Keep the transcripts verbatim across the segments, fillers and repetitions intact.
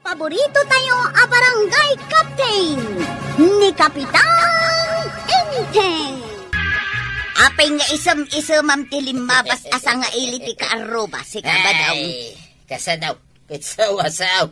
Paborito tayo a barangay captain, ni Kapitan Enteng. Apay nga isem-isemam ti limmabas a sangaili ti kaarruba, si Kabadaw? Ay, kasano? Ket sao a sao?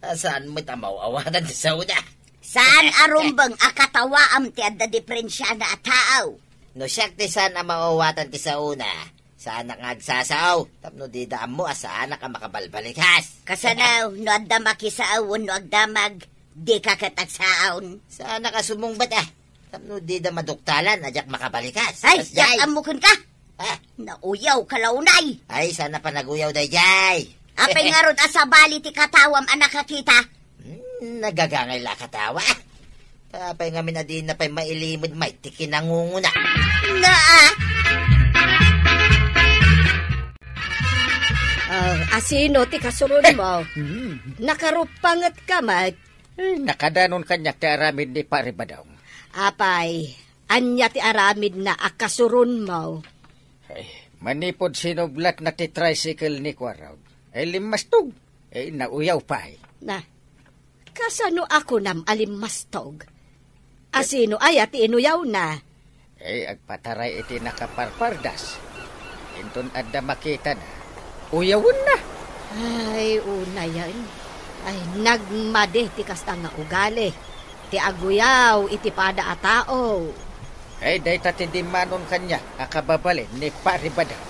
A, saan met a maw-awatan ti saona? Saan a rumbeng a katawaam ti adda diperensiana a tao? No siak ti saan a maw-awatan ti saona, saanak nga agsasao, tapno dida ammo a saanak a makabalbalikas. Kasano, no adda makisao wenno agdamag, dika ket agsaon? Saanak a sumungbat, a, tapno dida maduktalan a diak makabalikas. Ay, diak ammo kenka. Ah. Nauyaw ka la unay. Ay, saan a panaguyaw daydiay. Apay ngarud a sabali ti katawam a nakakita? Hmm, nagagangay la a katawa. Apay ngamin a dina pay mailimud met ti kinangunguna? Naa. Ah, asino ti kasuronmo? Hmm. Nakaruppangetka met? Eh, nakadanon kaniak ti aramid ni Pari Badong. Apay, ania ti aramidna a kasuronmo? Ay, manipud sinublatna ti tricycle ni Kuarog, ay limmastog. Ay, nauyaw pay. Na, kasano a kunam a limmastog? Asino aya ti inuyawna? Ay, agpataray iti nakaparpardas. Inton adda makitana, uyawenna. Ay, unayen. Ay, nagmadi ti kasta nga ugali. Ti aguyaw iti pada a tao. Ay, dayta ti dimmanon kaniak a kababalin ni Pari Badong.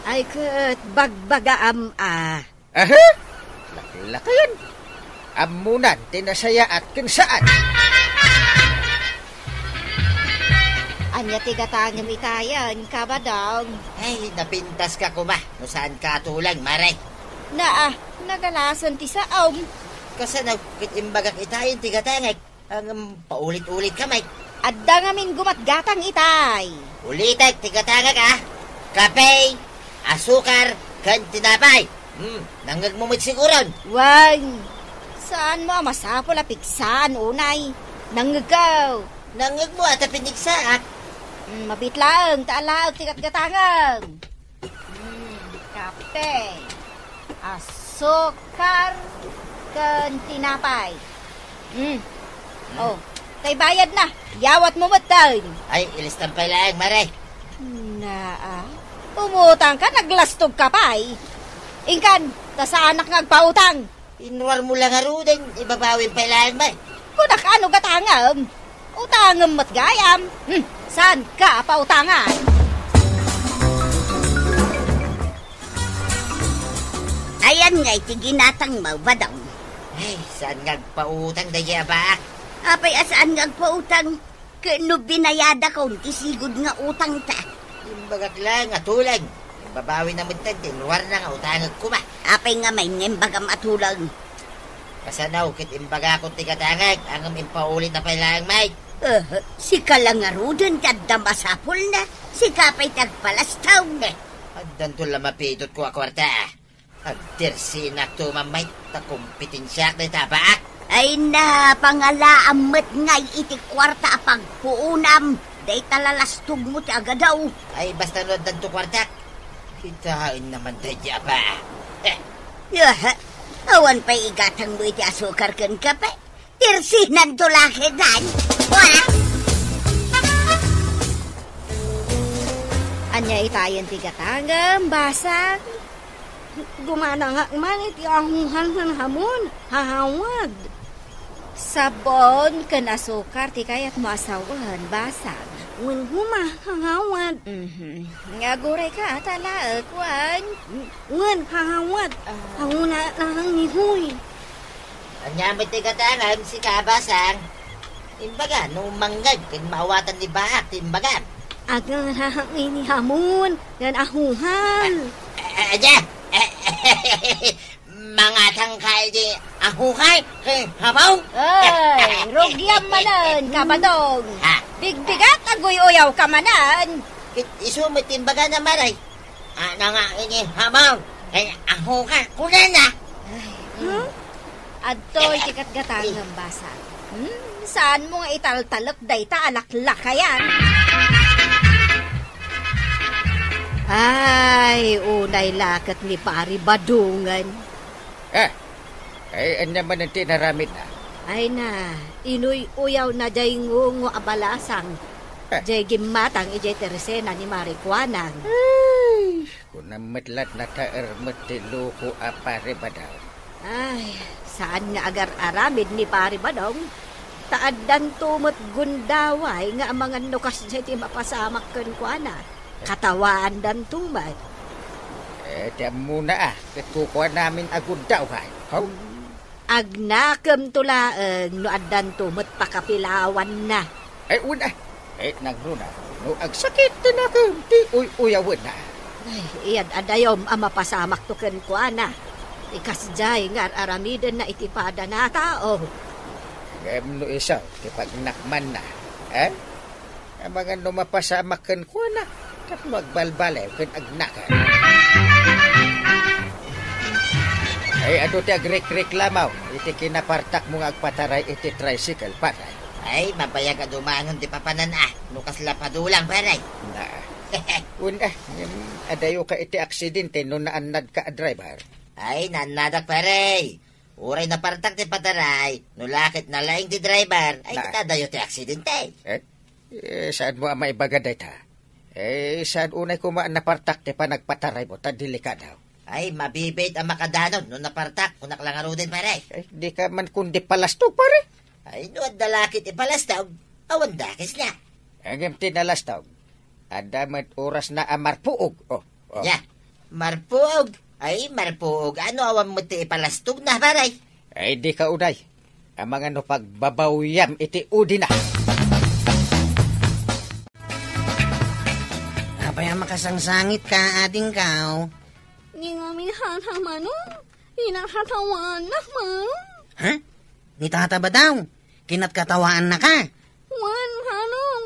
Ay, ket bagbagaam a. Aha? Laklakayan. Ammonan ti nasayaat ken saan. Ania ti gatangem itayen, Kabadong? Ay, napintaska koma no saanka a tuleng, Mare. Naa, nagalasen ti saom. Kasano ket imbagak itayen ti gatangek? Ngem paulit-ulitka met. Adda ngamin gumatgatang itay. Ulitek ti gatangek, a. Kape, asukar, ken tinapay. Hmm, nangngegmo met siguron. Wen, saanmo a masapul a pigsaan unay. Nangngegko. Nangngegmo a ta pinigsaak. Hmm, mabiit laeng ta alaek ti gatgatangem. Hmm, kape, asukar, ken tinapay. Hmm. Hmm. Oh, tay bayadna. Yawatmo metten. Ay, ilistam pay laeng, Mare. Naa, umutangka, naglastogka pay. Inkan, ta saanak nga agpautang. Inruarmo la ngaruden, ibabawim pay laeng, Mare. Kunak, ano gatangem? Utangem met gayam. Hmm, saanka a pautangan? Ayan nga iti ginatangmo, Badong. Ay, saan nga agpautang daydiay a baak? Apay a saan nga agpautang? Ket no binayadak ti sigud nga utangta? Imbagak laeng a tuleng. Imbabawina metten ti inruarna nga utangek koma. Apay ngamin nga imbagam a tuleng? Kasano ket imbagakon ti gatangek, ngem impaulitna pay laeng met. Eh, sika la ngaruden ti adda masapulna, sika pay ti agpalastog. Eh, addanto la mapitotko a kuarta. Agtirsinakto met ta kompetensiak dayta a baak. Ay na, pangalaam met ngay iti kuarta a pagpuonam, dayta lalastogmo ti agadaw. Ay, basta no addanto kuartak, kitaenna man daydiay a baak. Eh. Yaha, awan pay igatangmo iti asukar ken kape. Tirsinanto la ketdin. Wa! Ania itayen ti gatangem, basang? Gumanangak man iti ahungan ken hamon, hahawad. Sabon ken asukar ti kayatmo a sawen, basang. Wen koma, hahawad. Mhm. Nga agurayka a ta laek, wen? Wen, hahawad. Ah. Hawna lang ni Huy. Ania met ti gatangem, sika a basang? Imbaga, no mangngeg ken maawatan ni baak ti imbagam. Agarahak iti hamon ken ahungan. Eh, eh, eh, mangatangka iti ahungan ken hamon? Ay, rugiam manen, Kabadong. Ha? Bigbigat, aguy-uyawka manen. Ket isu met ti imbagana, Maray. Ana nga ini hamon, ken ahungan, kunana. Ay, hmm? Adtoy ti gatgatangem, basang. Hmm? Saanmo nga italtalek dayta a laklakayan? Ay, unay la ket ni Pari Badongen. Eh, Ay, ania manen ti inaramidna? Ay na, inuy-uyawna jay ngungo a balasang. Eh. Jay gimmatang idiay tersena ni Mari Kuanang. Ay, kunam met la nataer met ti loko a Pari Badong. Ay, saan nga agar-aramid ni Pari Badong? Ta addanto met gundaway nga amangan no kasdiay ti mapasamak kenkuana. Katawaandanto met. Eh, ti ammona a, ket kukuanamin a gundaway. Haw? Agnakemto laeng no addanto met pakapilawanna. Ay, wen a. Eh, nangruna, no agsakit ti nakem, ti uy-uyawenna. Ay, iyad adayom a mapasamakto kenkuana. Ti kasdiay nga ar-aramidenna iti padana a tao. Ngem no isu ti pagnakmanna, eh? Amangan no mapasamak kenkuana, tapno agbalbaliw ken agnakem. Ay, adu ti agrekreklamo iti kinapartakmo nga agpataray iti tricycle, pare. Ay, mabayag a dumangon ti papanan a, no kasla padulang, pare. Na. Wen a, ngem adayo ka iti aksidente no naannadka a driver. Ay, naannadak, pare. Uray napartak ti pataray, no la ket nalaing ti driver, ay, na, ket adayo ti aksidente. Eh? Eh, saanmo a maibaga dayta? Eh, saan unay koma a napartak ti panagpataraymo, ta delikado. Ay, mabibiit a makadanon no napartak, kunak la ngaruden, pare. Ay, di ka man kundi palastog, pare. Ay, no adda la ket ipalastog, awan dakes la. Ngem ti nalastog, adda met orasna a marpuog. Oh, oh. Ya, marpuog. Ay, marpuog. Ano awan met ti ipalastogna, pare? Ay, di ka unay. Amangan no pagbabawyam iti udina. Apay a makasangsangitka, adingko? Di ngamin hata, Manong. Kinakatawaannak, Manong. Ha? Ni Tata Badong, kinatkatawaannaka? Wen, Manong.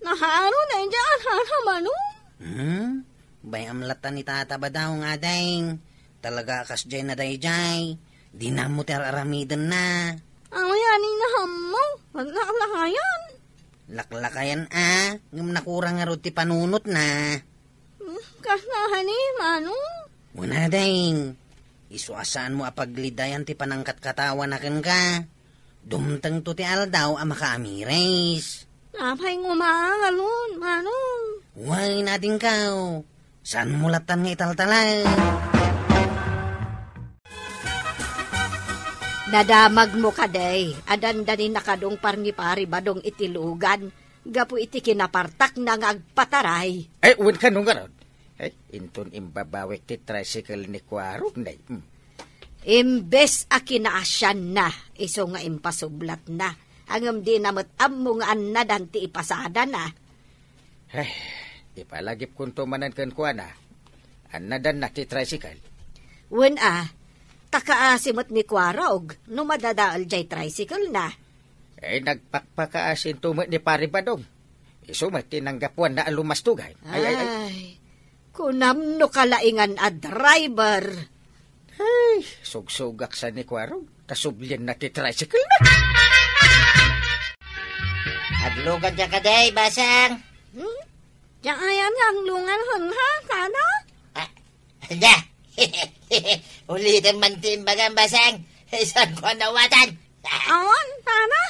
Nahaaro daydiay a hata, Manong. Hmm? Bay-am latta ni Tata Badong, ading. Talaga a kasdiay na daydiay. Dina ammo ti ar-aramidenna. Awayan ni nahammo. Aglaklakayan. Laklakayan a, ngem nakurang ngarud ti panunotna. Hmm, kasla kadi, Manong? Wen a, ding. Isu a saanmo a paglidayan ti panangkatkatawana kenka. Dumtengto ti aldaw a makaamiris. Apay nga umaangalon, Manong? Wen, adingko. Saanmo lattan nga italtalay? Nadamagmo kadi a dandani nakadungpar ni Pari Badong iti lugan gapu iti kinapartakna nga agpataray. Ay, wen kano ngarud? Ay, inton imbabawek ti tricycle ni Kuarog, nay. Hmm. Imbes a kinaasianna, isu nga impasublatna. Ngem dina met ammo nga annadan ti ipasadana. Ay, ipalagipkonto manen kenkuana. Annadanna ti tricycle. Wen a, ta kaasi met ni Kuarog no madadael jay tricycle na. Ay, nagpakpakaasinto met ni Pari Badong. Isu met ti nanggapuanna a lumastogan. Ay, ay, ay. Ay, kunam no kalaingan a driver. Ay, sugsugak sa ni Kuarog. Kasublianna ti tricycle na. Aglugan ka kadi, Basang? Hmm? Diak ayan nga aglungan, ha, Tata? Ah, ania? Ulitem man ti imbagam, Basang. Saanko a naawatan. Awan, Tata?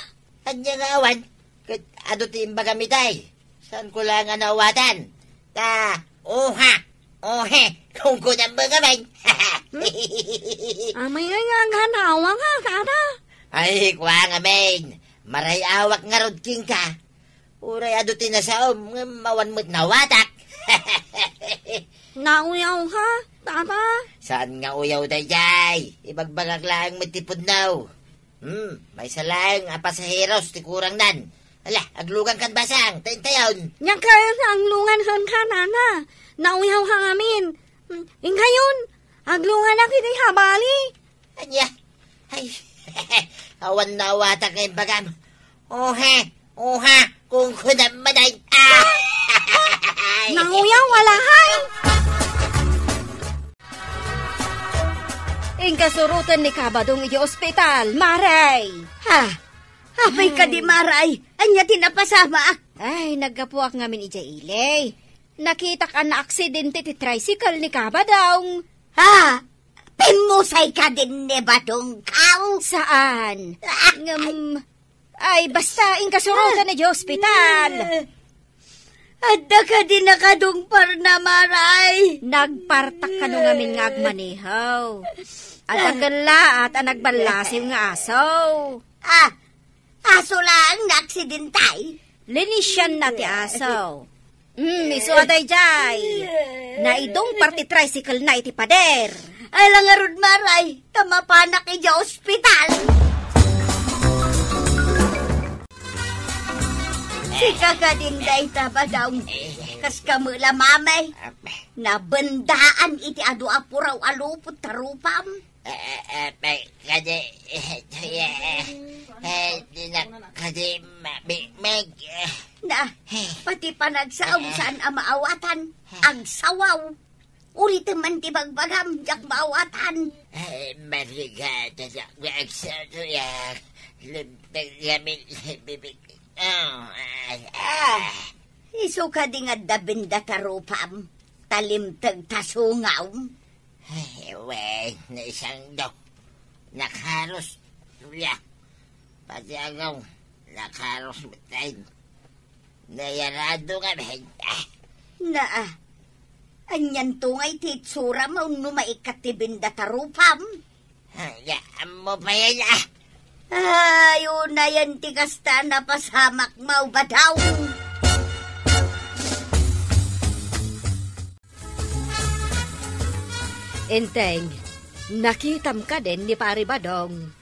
Ania nga awan? Ket adu ti imbagam itay. Saanko la nga naawatan. Ta, oha, ohe, kunkunam met ngamin. Hmm? Amay nga agganawa nga, Tata? Ay, kua ngamin. Maray-awak ngarud kenka. Uray adu ti nasaom, ngem awan met naawatak. Nauyaw ka, Tata? Saan nga uyaw daydiay? Ibagbagak laeng met ti pudno. Hmm, maysa laeng a pasaheros ti kurangnan. Ala, aglugan kan Basang, ta intayon. Diak kayat nga aglungan kenka, Tata. Nauyaw ka ngamin. Hmm, inkayon, agluganak iti sabali. Ania? Ay, awan naawatak nga imbagam. Ohe, oha, kunkunam met ay. Ah! Nauyaw, wala, hay! Inka suroten ni Kabadong iti ospital, Maray! Ha? Apay kadi, Maray? Ania ti napasamak? Ay, naggapuak ngamin idiay ili. Nakitak a naaksidente ti tricycle ni Kabadong. Ha? Pimmusay kadin ni Badong, kaw? Saan? Ah! Ngem, ay, basta, inkasurotan idiay ospital. Adda kadi nakadungparna, Mare? Nagpartak kano ngamin nga agmanehaw. Adda kellaat a nagballasiw nga asaw. Ah, aso laeng naaksidente? Linisianna ti asaw. Hmm, isu a daydiay. Naidungpar ti tricycle-na iti pader. Ala ngarud, Mare, ta mapanak idiay ospital. Sika kadin dayta, Badong. Kaskam la, Mare. Nabendaan iti adu a puraw a lupot ta rupam. Eh, eh, eh, pe-, kadi, eh, eh, eh, di na kadi mabigmig, eh. Na, pati panagsaom saan a maawatan, agsawaw. Ulitem man ti bagbagam, diak maawatan. Eh, marigata, diak, agsawaw, ya. Limteng kami, bibig. Oh, ay, ah. Isu kadi nga adda benda ta rupam, ta limteg ta sungawm? Ay, wen, naisangdo. Nakaros. Ya. Pati agaw, nakaros met laeng. Nayarado nga, ben. Ah. Naa. Anianto nga iti itsuram wenno maikkat ti benda ta rupam? Ah, ya, ammo pa yan, ah. Ay, unayen ti kasta a napasamak, Badong. Enteng, nakitam kadin ni Pari Badong?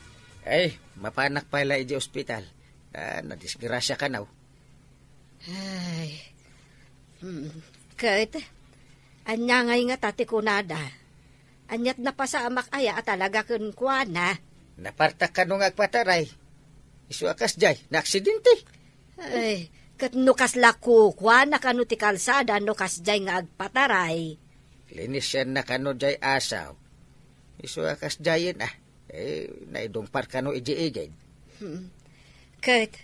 Ay, mapanak pay la idiay ospital. Ah, nadisgrasia kano. Ay, hmm, ket, ania ngay ngata ti kunada? Ania't napasamak aya a talaga kenkuana? Napartak kano nga agpataray. Isu a kasdiay, naaksidente. Ay, ket no kasla kukuana kano ti kalsada no kasdiay nga agpataray? Linisianna kano diay asaw. Isu a kasdiayen, ah. Eh, naidungpar kano idiay igid. Hmm. Ket,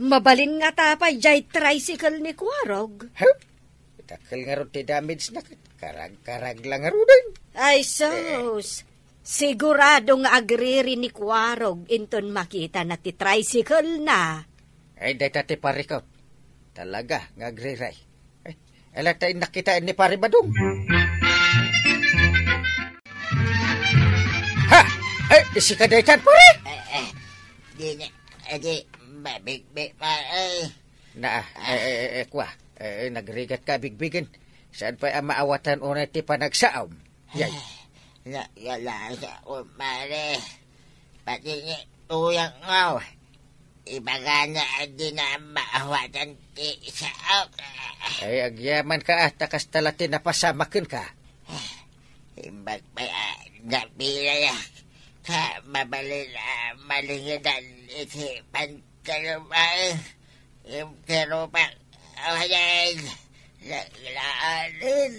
mabalin ngata pay diay tricycle ni Kuarog? Huh? Dakkel ngarud ti damage na ket karag-karag la ngaruden. Ay, sus! Eh. Sigurado nga agriri ni Kuarog inton makitana ti tricycle na. Ay, dayta ti parikot. Talaga nga agriri. Ay, ala ta innak kitaen ni Pari Badong. Ha! Ay, isika daytan, pare? Eh, eh, di na, eh, di, mabigbi, pare. Naa, eh, eh, eh, eh, kwa. Eh, eh, nagrigat ka, bigbigen. Saan pay a maawatan unay ti panagsaom? Yay. Na-, nalasa ko, pare. Pati ni Tuyang Ngaw. Ibagana a di na maawatan ti saok. Ay, agyaman ka, ah, ta kasta la ti napasamak kenka. Imbag pay a napilay, ah, ta mabalin a malingedan iti pantalon, pare. Imtero pa, awayan, naglaanin.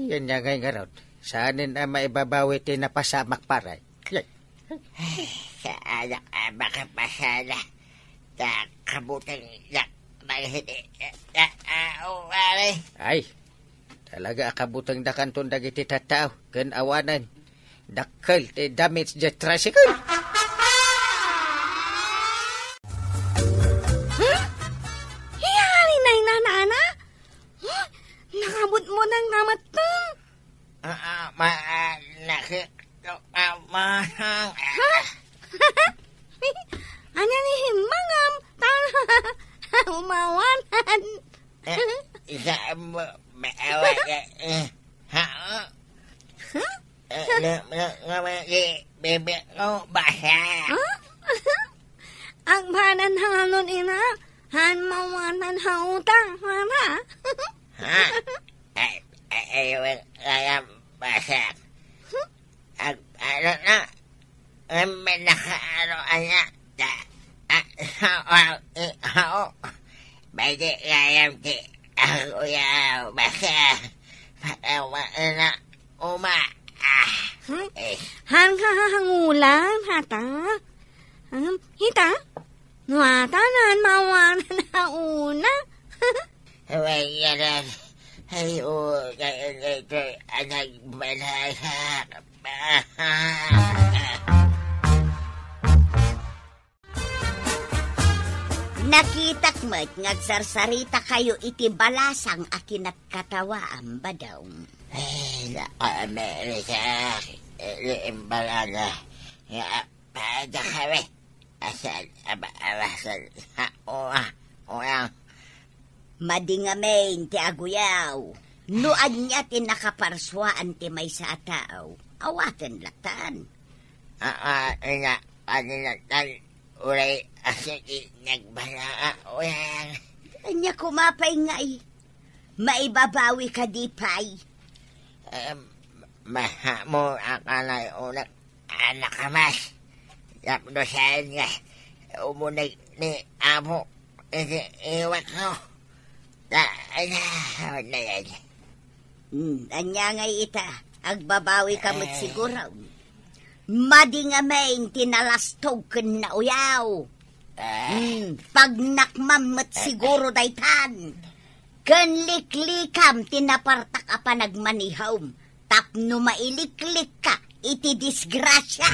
Yan nga ngay ngarud. Saanen a maibabawi ti napasamak, pare. Saanak a makapasada. Ta kabuteng dak manghini. Ta, ah, pare. Ay, talaga a kabutengdakanton dagiti tattao ken awanen dakkel ti damage diay tricycle. Hmm? Iyari na inanana? Huh? Nakabutbuteng nga metten? Ah, ah, ma-, ah, naki-, ah, ma-, Ha? Ania ni himmangam? Tan umawanan. Eh, isa mo, maawa ka, eh. Ha? Huh? Eh, na, na, na, na, di, bebe ko, basa. Huh? Agbanan hanganon ina, han mawanan ha utang, mama. Ha? Ay, ay, ay, ay, ay, basa. Huh? Ag-, ano na? Ang nakaano, anak? Ta-, a-, sao, a-, i-, ao. Pwede kayang ti-, ako yaw, basta, patawa na uma. Ah, Hmm? Eh. Hanghangulan, hata? Hmm, hita? Nuatanan, mawanan na una. Huwag ka na. Ay, o, kay, kay, kay, anak, balak. Nakitak met nga agsarsarita kayo iti balasang a kinatkatawaam, Badong. Ay, naku, America, iti imbalaga. Ya, pada kami. Asal, aba, abasan, sa, oa, oa. Madi ngamin ti aguyaw. No ania ti nakaparsuaan ti maysa a tao, awaten latan. Aa, ina, paninatan, uray asiki nagbalaa, uyan. Ania kuma pay ngay? Maibabawi ka di pay? Em, mahamo a kanay unak a nakamas. Tapno saan nga umuneg ni Apo iti iwak ko. Ta, ay, na, na yan. Hmm, ania ngay ita? Agbabawi ka met siguro. Madi ngamin ti nalastog ken nauyaw. Hmm, pagnakmam met siguro daytan. Ken liklikam ti napartak a panagmanihom tapno mailiklikka iti disgrasia.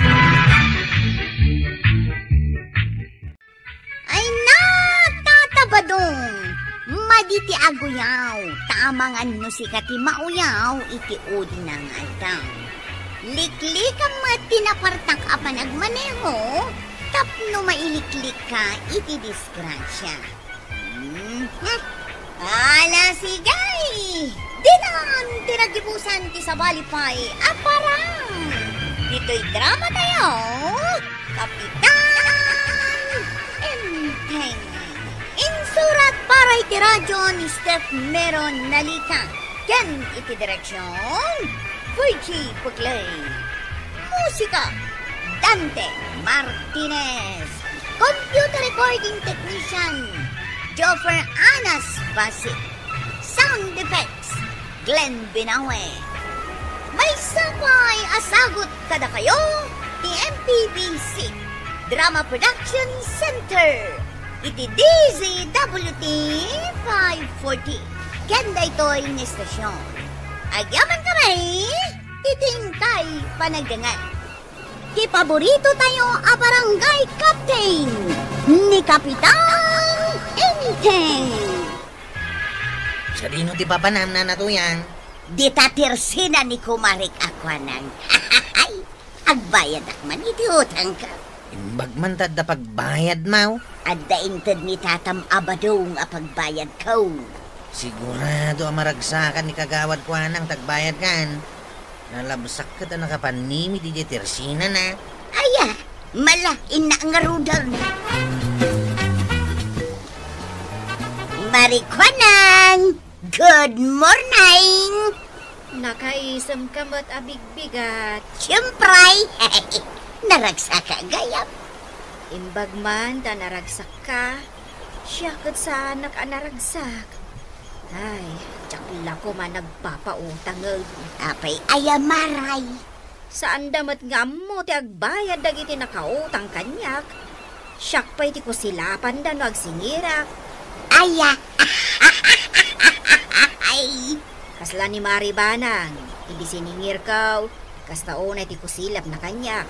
Ay na, Tata Badong! Madi ti aguyaw, ta amangan no sika ti mauyaw iti udi nga aldaw. Liklikam met ti napartak a panagmaneho tapno mailiklikka iti disgrasia. Mhm. Ala, sige! Ditan ti nagibusan ti sabali pay a parang ditoy drama tayo, Kapitan Enteng. Insurat para iti radyo ni Steph Mero Nalica ken iti direksyon, Virgie Puglay. Musika, Dante Martinez. Computer recording technician, Joffer Anas Basi. Sound effects, Glenn Binawe. Maysa pay a sagut kadakayo ti M P B C Drama Production Center iti D Z W T five forty. Ken daytoy nga estasyon, agyamankami iti inkay panagdengngeg. Ti paborito tayo a barangay captain, ni Kapitan Enteng. Sadino ti papanam, Nana Tuyang? Dita ti ersina ni kumarik a kuanang. Agbayadak man iti utangko. Imbag man ta adda pagbayadmo. Adda inted ni tatam a Badong a pagbayadko. Sigurado a maragsakan ni Kagawad Kuanang ta agbayadkan. Nalabsak ket a nakapanimid idiay ti ersinana. Aya, mala, innak ngaruden. Mari Kuanang, good morning! Nakaisemka met a bigbigat. Siyempre, naragsaka gayam. Imbag man ta naragsakka, siak ket saanak a naragsak. Ay, diak la koma nagpapautang. Apay aya, Maray? Saanda met nga ammo ti agbayad dagiti nakautang kaniak. Siak pay ti kusilapanda no agsingirak. Aya. Ay. Kasla ni Mari Banang, idi siningirko, kasta unay ti kusilapna kaniak.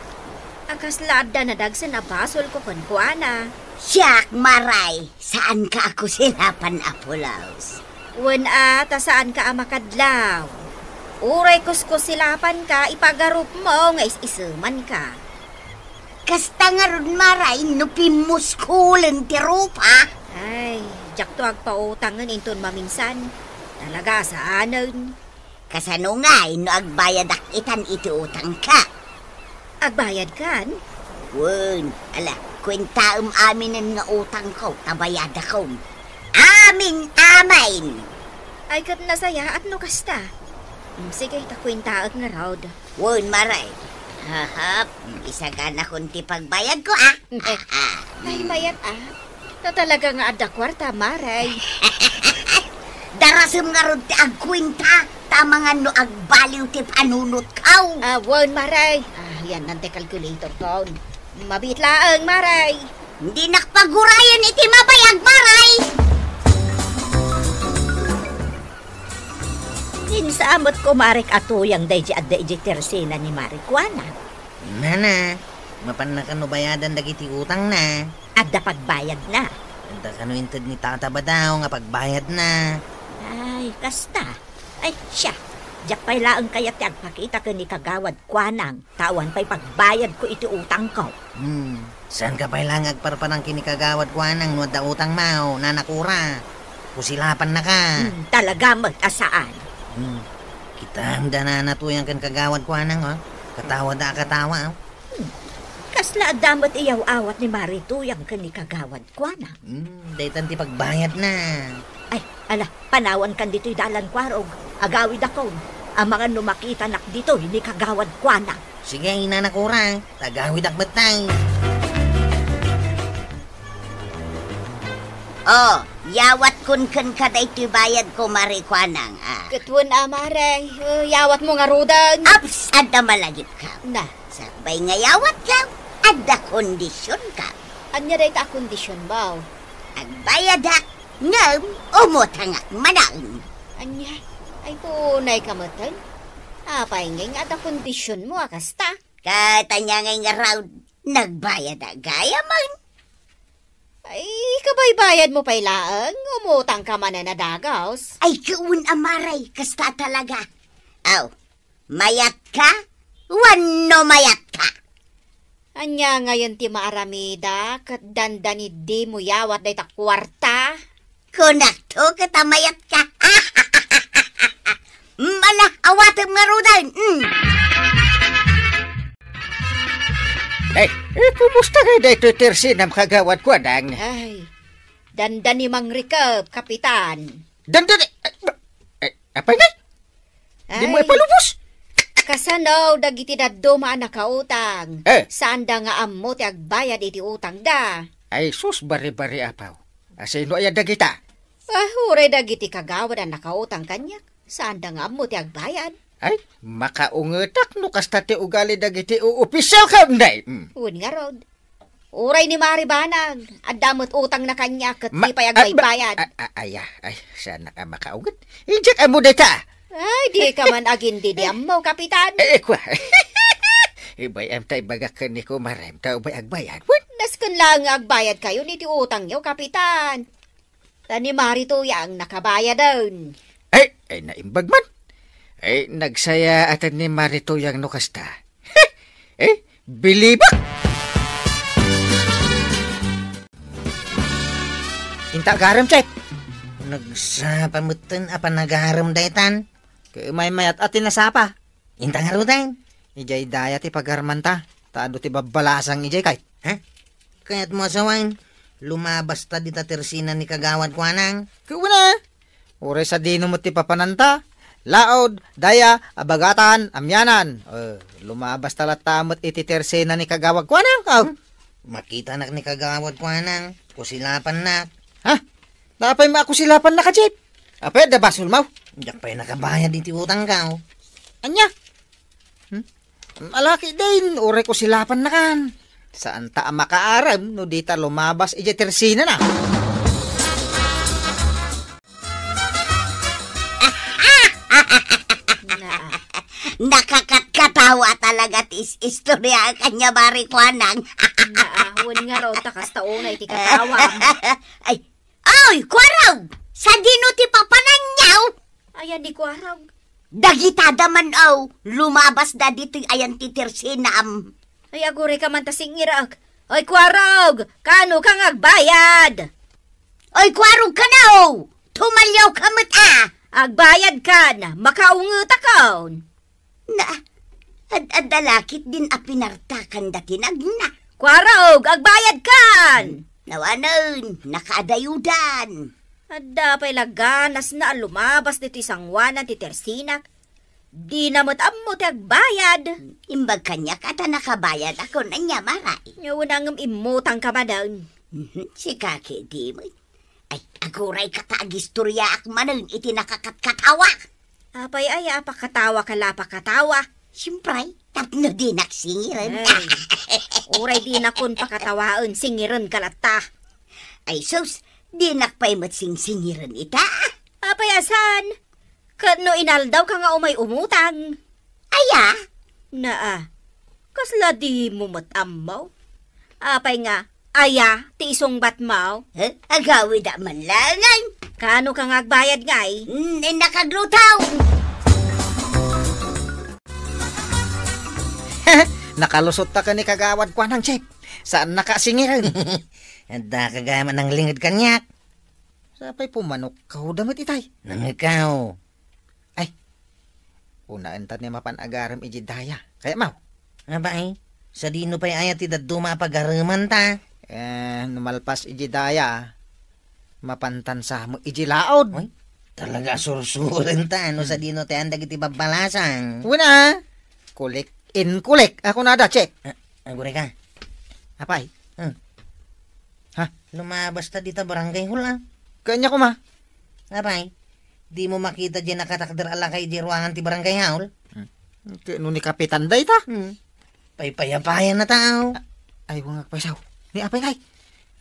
A kasla adda nadagsen a basolko kenkuana. Siak, Maray, saanka a kusilapan a pulos. Wen a, ta saanka a makadlaw. Uray kuskusilapanka, ipagarupmo nga is-isemanka. Kasta ngarud, Maray, no pimmuskulen ti rupa. Ay, diakto agpautangen inton maminsan. Talaga a saanen. Kasano ngay no agbayadak itan iti utangka? Agbayadkan? Wen, ala, kuentaem aminen nga utangko, ta bayadakom. Amin, amin! Ay, ket nasayaat no kasta. Mm, sige, ta kuentaek ngarud. Wen, Maray. Hahap, mm, isaganakon ti pagbayadko, a. Ay, mayat, a. Ta talaga nga adda kuarta, Maray. Darasem ngarud ti agkuenta, ta amangan no agbaliw ti panunotko. A, wen, Maray. A, yan, nante calculatorkon. Mabiit laeng, Maray. Dinak pagurayen iti mabayag, Maray. Insa met kumarek a tuyang daydi adda idiay tersena ni Mari Kuanang? Nana, mapanna kano bayadan dagiti utangna? Adda pagbayadna. Adda kano inted ni Tata Badaw nga pagbayadna? Ay, kasta. Ay, siya. Diak pay laeng kayat ti agpakita ken ni Kagawad Kuanang. Ta awan pay pagbayadko iti utangko. Hmm. Saanka pay laeng agparparang ken ni Kagawad Kuanang no adda utangmo, Nana Kura. Kusilapannaka. Hmm, talaga met a saan. Hmm. Kitaem da Nana Tuyang ken Kagawad Kuanang, oh. Katawada a katawa, oh. Hmm. Kasla adda met iyaw-awat ni Mari Tuyang ken ni Kagawad Kuana. Hmm, daytan ti pagbayadna. Ay, ala, panawankan ditoy dalan, Kuarog. Agawidakon. Amangan no makitanak ditoy ni Kagawad Kuana. Sige, Nana Kura. Tagawidak met tay. Oh, yawatkon kenka daytoy bayadko, Mari Kuanang, ah. Ket wen, a, Mari. Eh, yawatmo ngaruden. Aps, adda malagipka. Na. Sakbay nga yawatka, adda kondisionka. Ania dayta a kondisionmo? Agbayadak, ngem umutangak manen. Ania? Ay, tunay ka metten? Apay ngay nga adda kondisionmo a kasta? Ket ania ngay ngarud, nagbayadak gayamen. Ay, kabaybayadmo pay laeng, umutangka manen a dagus. Ay, ket wen a, Mari, kasta talaga. Aw, mayatka? Wenno mayatka? Ania ngayen ti maaramida ket dandani dimo yawat dayta kuarta? Kunakto ket a mayatka. Mala, awatem ngaruden. Mm. Eh, eh, kumusta ngay daytoy tersenam, Kagawad Kuanang? Ay, dandani mangrikep, Kapitan. Dandani? Eh, eh, apay ngay? Dimo ipalubos? Kasano dagiti dadduma a nakautang? Eh. Saanda nga ammo ti agbayad iti utangda. Ay, sus, bari-bari, apaw. Asino aya dagita? Ah, uray dagiti kagawad a nakautang kaniak. Saanda nga ammo ti agbayad. Ay, makaungetak no kasta ti ugali dagiti uopisyalkam, nay. Mm. Wen ngarud. Uray ni Mari Banag, adda met utangna kaniak ket Ma-, di pay ah, ma-, agbaybayad. Ah, ah, ay, ah, ay, saanak a makaunget. Idiak ammo dayta. Ay, dika man agin-idi ammo, Kapitan. Eh, eh, kua. Ibay-am ta ibagak ken ni kumarem ta ubay agbayad. Wen? Nasken laeng nga agbayadkayon iti utangyo, Kapitan. Ta ni Mari Tuyang nakabayaden. Ay, ay, naimbag man. Ay, nagsayaat ni Mari Tuyang no kasta. Eh, bilibak! Inta agarem, Chef. Nagsapa metten a panagarem daytan. Ket maymayat a ti nasapa. Inta ngaruden. Idiay daya ti pagarmanta, ta adu ti babbalasang idiay kay. Ha? Kayatmo a sawen, lumabasta dita tersena ni Kagawad Kuanang? Kuna, uray sadino met ti papananta, laod, daya, abagatan, amianan. Eh, lumabasta latta met iti tersena ni Kagawad Kuanang. Oh. Hmm? Makitanak ni Kagawad Kuanang, kusilapannak. Ha? Apay makusilapannak, Chef? Apay adda basolmo? Diak pay nakabayad iti utangko. Ania? Hmm? Alaki din, uray kusilapannakan. Saanta a makaarem no dita lumabas idiay tersenana. Na. Nakakatkatawa talaga ti is-, istorya kanya, Mari Kuanang. Na, wen ngarud ta kasta unay ti katawam. Ay, Oy, Kuarog! Sadino ti papananyo? Ayan ni Kuarog. Dagitada man, aw, lumabasda ditoy ayan ti tersenam. Ay, aguray ka man ta singirek. Oy, Kuarog! Kano ka nga agbayad? Oy, Kuarog, kano! Tumalyaw ka met, a! Agbayad kan, makaungetakon. Na, ad-adda la ketdin a pinartakan dati nagna. Kuarog, agbayad kan! Nawanen, nakaadayodan. Adda pay la ganasna a lumabas ditoy sanguanan ti tersenak. Dina met ammo ti agbayad. Imbag kaniak a ta nakabayad ako, ania, Mari? Nya, wen a ngem immutang ka manen. Mhm, sika ketdi met. Ay, aguray ka ta agistoryaak manen iti nakakatkatawa. Apay aya a pakatawa ka la pakatawa? Siempre, tapno dinak singiren. Ay, uray dinakon pakatawaen, singiren ka latta. Ay sus, dinak pay met singsingiren ita. Apay a saan? Ket no inaldawka nga umay umutang? Aya? Naa, kasla dimo met ammo? Apay nga, aya ti isungbatmo? Eh, agawida man laengen. Kano ka nga agbayad ngay? Mm, eh, nakaglutaw. Nakalusot ta ken ni Kagawad Kuanang, Chef. Saan naka singiren? Adda ka gayam a nanglinged kaniak. Sapay pumanok ka, da met itay. Nangikaw. Ay, unaen ta ni mapan agarem iji daya. Kayatmo? Apay, sadino pay aya ti dadduma a pagareman ta? Eh, no malpas iji daya, mapantan sa mo iji laod. Uy, talaga sursuren ta, no, hmm, sadino ti andagiti babbalasang. Una, kulik in kulik. Ako na da, check. Ah, aguri ka. Apay? Hmm. Ha? Lumabas ta dita barangay hall, ah. Kanya ko, ma. Apay, dimo makita diay nakatakder a lakay diay ruangan ti barangay hall? Hmm. Kano ni Kapitan dayta? Hmm. Paypayapayan na tao. A-, ay, wangak paysaw. Ni apay kay?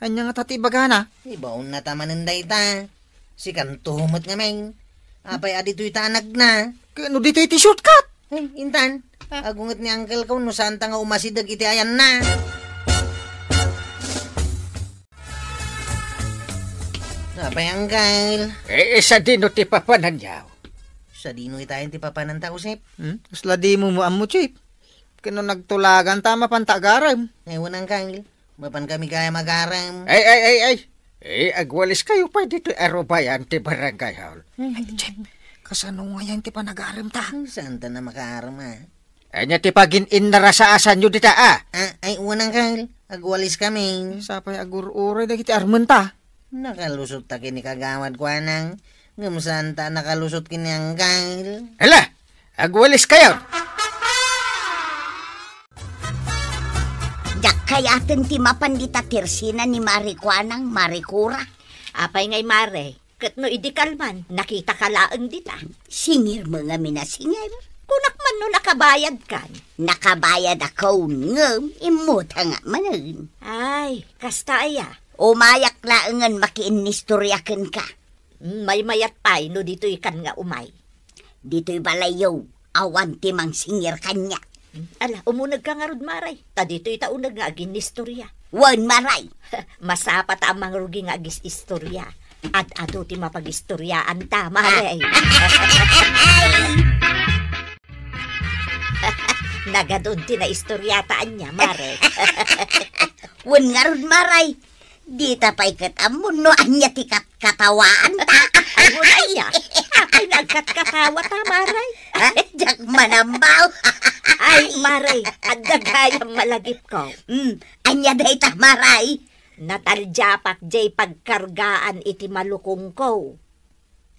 Anya nga tati bagana? Ibaon na ta manen dayta. Sikanto met ngamin. Apay a ditoy ta anagna? Kano ditoy ti shortcut? Ay, intan. Ah. Agunget ni uncle ko no saan ta nga umasideg iti ayanna. Apay, uncle? Eh, eh, sadino ti papananyaw? Sadino itayen ti papananta, Josep? Hmm? Kasla dimo mo ammo, Chief. Kano nagtulagan ta mapan ta agarem? Ay, wen, uncle. Mapan kami gayam agarem. Ay, ay, ay, ay. Eh, agwalis kayo pay ditoy arubayan ti barangay hall. Ay, Chief, kasano ngayen ti panagarem ta? Ay, saan ta na makaarem, ah? Anya ti pagin-innarasaasanyo dita, a? Ah, ay, wen, uncle. Agwalis kami. Sapay agur-uray dagiti armenta. Nakalusot ta ken ni Kagawad Kuanang. Ngem saan ta nakalusot ken ni uncle. Hala! Agwalis kayo! Diak kayaten ti mapan dita tersina ni Mari Kuanang, Mari Kura. Apay ngay, Mare? Ket no idi kalman, nakitaka laeng dita. Singir mo ngamin a singir. Kunak man no nakabayadkan. Nakabayad ako, ngem immutang manen. Ay, kasta aya? Umayak laengen makiinnistorya kenka. Mm, maymayat pay no ditoy kan nga umay. Ditoy balayyo, awan ti mangsingir kaniak. Ala, umunegka ngarud, Maray. Ta ditoy ta uneg nga aginnistorya. Wen, Maray. Masapa ta a mangrugi nga agis-istorya. Ad-adu ti mapagistoryaanta, Maray. Nagadun ti naistoryata ania, Maray. Wen ngarud, Maray. Dita pay ket ammon no ania ti katkatawaanta. Ay, wen aya. Apay nga agkatkatawata, Maray? Ha? Diak manambaw. Ay, Maray, adda gayam malagipko. Hmm, ania dayta, Maray? Nataldiapak jay pagkargaan iti malukongko.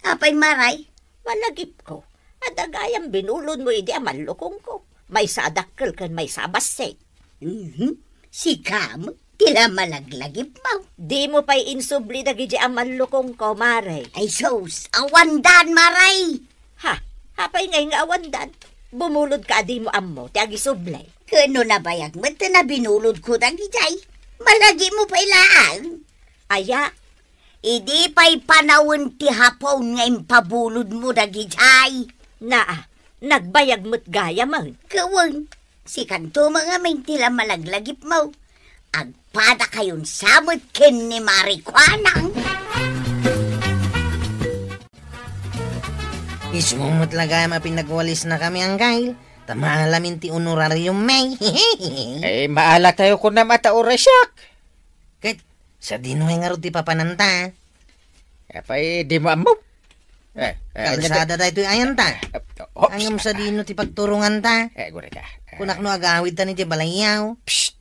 Apay, Maray? Malagipko. Adda gayam binulodmo idi a mallukongko. Maysa a dakkel ken maysa a bassit. Mhm. Sika met ti la malaglagipmo. Dimo pay insubli dagidi a mallukongko, Maray. Ay sus, awandan, Maray. Ha? Apay ngay nga awandan? Bumulodka a dimo ammo ti agisubli. Ken no nabayag met ti nabinulodko dagidiay, malagipmo pay laeng. Aya? Idi pay panawen ti hapon nga impabulodmo dagidiay. Naa, nagbayag met gayamen. Ket wen, sikanto met ngamin ti la malaglagipmo. Agpadakayon sa met ken ni Mari Kuanang. Isu met la gayam a pinagwalisnakami, Anggail, ta maalamin ti honorarium mi. Eh, maalatayo kunam a ta oras siak. Ket sadino ngay ngarud ti papananta? Apay, dimo ammo? Eh, eh, kalsada daytoy ayanta. Eh, oops. Ngem sadino ti pagturonganta? Eh, guri ka. Eh. Kunak no agawid ta ni ti balayyaw. Psst!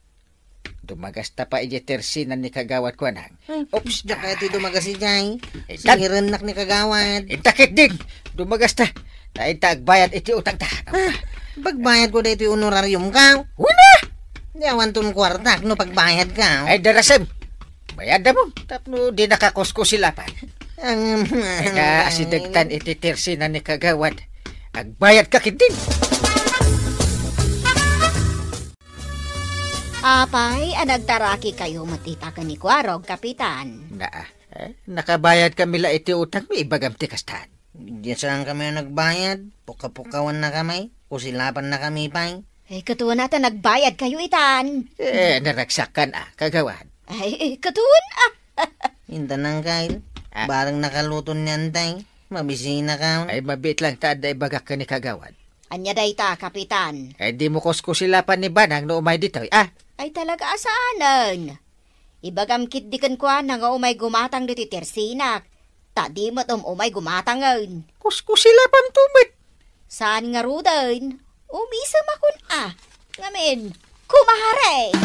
Dumagasta pay idiay tersina ni Kagawad Kuanang. Hmm. Oops. Diak kayat ti dumagas idiay. Eh, tan- Singirennak ni Kagawad. Eh, takit din. Dumagasta. Ta inta agbayad iti utangta. Ah, pagbayadko daytoy honorariumko. Wala! Di awanton kuartak no pagbayadko. Ay, darasem. Bayadda mo. Tapno di nakakuskusilapan. Ang Ay, naasidegtan iti tersina ni Kagawad. Agbayadka ketdin. Apay, a nagtaraki kayo met ita ken ni Kuarog, Kapitan? Naa. Eh, nakabayad kami la iti utang mi, ibagam ti kastan. Diay saankami a nagbayad, pukapukawannakami, kusilapannakami pay. Ay, katuon a ta nagbayadkayo itan. Eh, naragsakan a, kagawad. Ay, katuon a. Intanang, Kyle. Ah. Barang nakaluton ni Antay. Mabisinakon. Ay, mabiit lang ta adda ibagak ken ni kagawad. Ania dayta, Kapitan? Ay, dimo kuskusilapan ni Banang no umay ditoy, ah? Ay, talaga a saanen. Ibagam ketdi kenkuana nga umay gumatang ditoy tersinak, ta di met um-umay gumatangen. Kuskusilapamto met. Saan ngaruden, umisemakon a. Ngamin, kumare!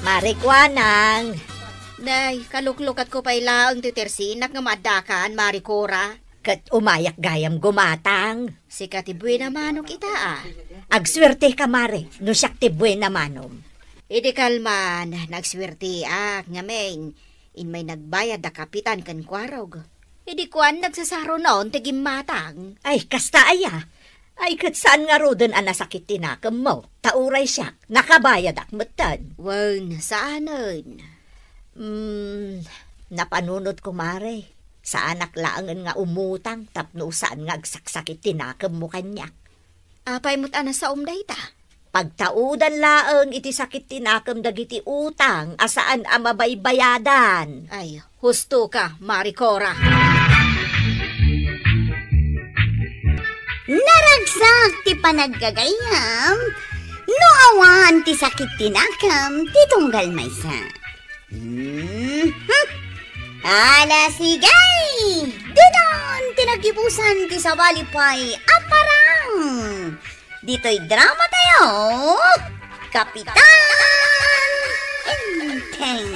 Mare Kuanang. Nay, kaluklukatko pay laeng ti tersinak nga maaddakan, Mare Cora. Ket umayak gayam gumatang. Sika ti buena manok ita, a. Agsuerteka, Mare, no siak ti buena manom. Idi kalman, nagsuerteak, ngamin, immay nagbayad da Kapitan ken Kuarog. Idi kuan, nagsasarunon ti gimmatang. Ay, kasta aya? Ay, ket saan ngaruden a nasakit ti nakemmo, ta uray siak, nakabayadak metten. Wen, saanen. Mm, napanunotko, Mare. Saanak laengen nga umutang tapno saan nga agsaksakit ti nakemmo kaniak. Apay met a nasaom dayta? Pagtaudan laeng iti sakit ti nakem dagiti utang a saan a mabaybayadan. Ay, husto ka, Mare Cora. Naragsak ti panaggagayyem no awan ti sakit ti nakem ti tunggal maysa. Mhm. Ala, sige! Didon ti naggibusan ti sabali pay a parang. Ditoy drama tayo, Kapitan Enteng.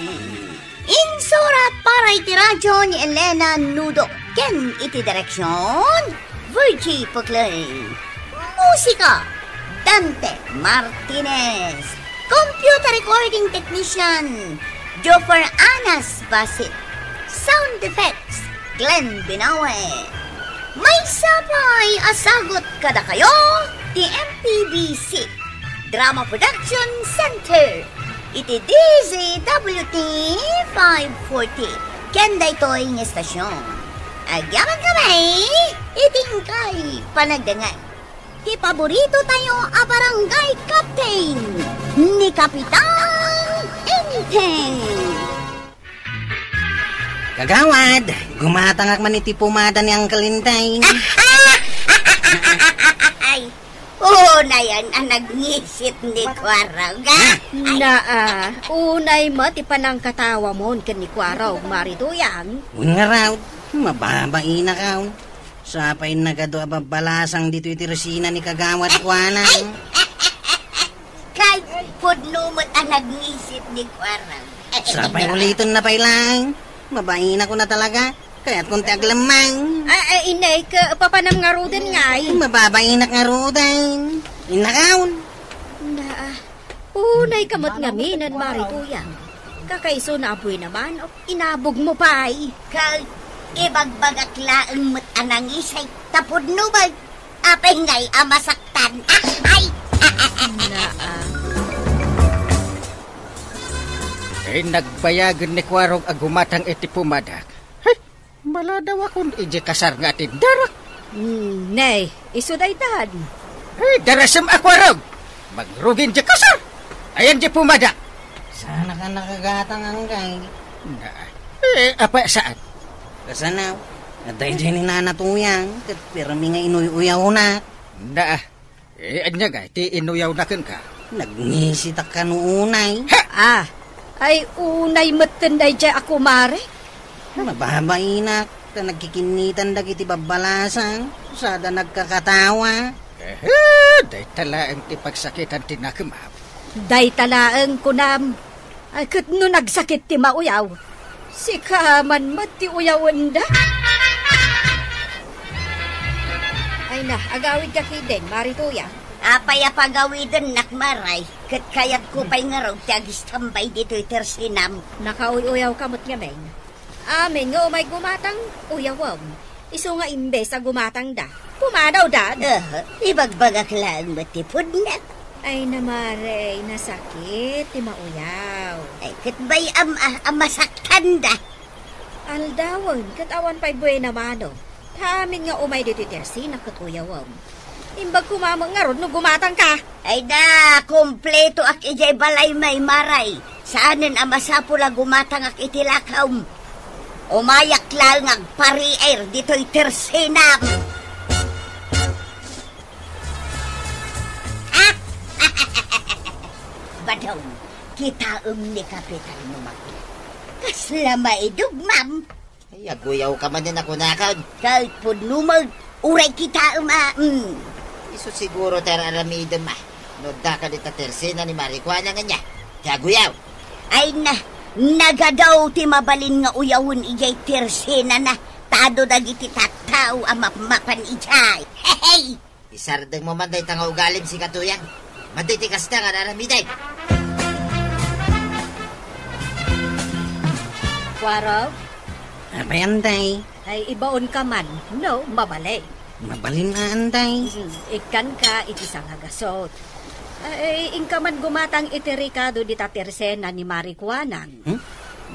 Insurat para iti radyo ni Elena Nudo ken iti direksyon, Virgie Puclay. Musika, Dante Martinez. Computer recording technician, Joffer Anas Basit. Sound effects, Glenn Binawe. Maysa pay a sagut kadakayo ti M P B C Drama Production Center iti D Z W T five forty. Ken daytoy nga estasyon, agyamankami iti inkay panagdengngeg. Ti paborito tayo a barangay captain, ni Kapitan Enteng. Kagawad, gumatangak man iti pomada ni Uncle Enteng. Ay, unay a nagngisi ni Kuarog, a? Naa, unay met ti panangkatawamon ken ni Kuarog, Mare Tuyang. Wen ngarud, mababainak, a. Sapay nagadu a babbalasang ditoy ti resina ni Kagawad Kuanang. Kay pudno met a nagngisi ni Kuarog. Sapay uliton na pay lang. Mabainak a talaga. Kayat kon ti aglemmang. Ay, ay, inay, ka, papanam ngaruden ngay. Mababainak ngaruden. Innakon. Naa. Unay ka met ngamin, Mare Tuyang. Kakaisuna a buena manok, inabogmo pay. Kay ibagbagak laeng met a nangisay ta pudno met. Apay ngay a masaktan? Ay! Naa. Eh, nagbayagen ni Kuarog a gumatang iti pomadak. Hay! Maladawakon idiay kasar nga atindarak. Hmm, ne, isu daytan. Eh, darasem a Kuarog! Mangrugin diay kasar! Ayan diay pomada! Saanak a nakagatang, Uncle. Na, eh, apay saan? Kasano? Adda idiay ni Nana Tuyang, ket pirmi nga inuy-uyawna. Na, Eh, ania ngay ti inuyawna kenka? Nagngisita kano unay. Ha! Ah, ay unay metten daydiay a kumare? Mababainak, ta nagkikinnitan dagiti babbalasang, sada nagkakatawa. Eh, dayta laeng ti pagsakitan ti nakemam. Dayta laeng kunam. Ay, ket no nagsakit ti mauyaw, sika man met ti uyawenda. Ay na, agawidka ketdin, Mare Tuyang. Apay a pagawidennak, Mare, ket kayatko pay ngarud ti agistambay ditoy tersinam. Nakauy-uyawka met ngamin. Amin nga umay gumatang, uyawem. Isu nga imbes a gumatangda, pumadawdan. Ah, ibagbagak laeng met ti pudno. Ay na, Mare, nasakit ti mauyaw. Ay, ket bay-am a, a masaktanda. Aldawen, ket awan pay buena mano. Ta amin nga umay ditoy tersinak ket uyawem. Imbag koma met ngarud no gumatangka. Ay da, kumpletoak idiay balay, Maymay. Saanen a masapul a gumatangak iti lakem. Umayak laeng agpariir ditoy tersinam. Badong, kitaem ni Kapitan no maguyaw. Kasla maidogmam. Ay, aguyawka manen a kunakon. Ket pudno met, uray kitaem a, mm. Isu siguro ti ar-aramidem a. No addaka dita tersena ni Marijuana nga ania, ti aguyaw. Ay na, nagadaw ti mabalin nga uyawen idiay tersenana, ta adu dagiti tattao a mapmapan idiay. Hehey! Isardengmo man dayta nga ugalim, sika Tuyang. Madi ti kasta nga ar-aramidem. Kuarog? Apay, Antay? Ay, ibaonka man, no, mabalin. Mabalin a, Antay. Mm, ikkanka iti sangagasot. Ay, inka man gumatang iti rekado dita tersena ni Marijuana. Hmm?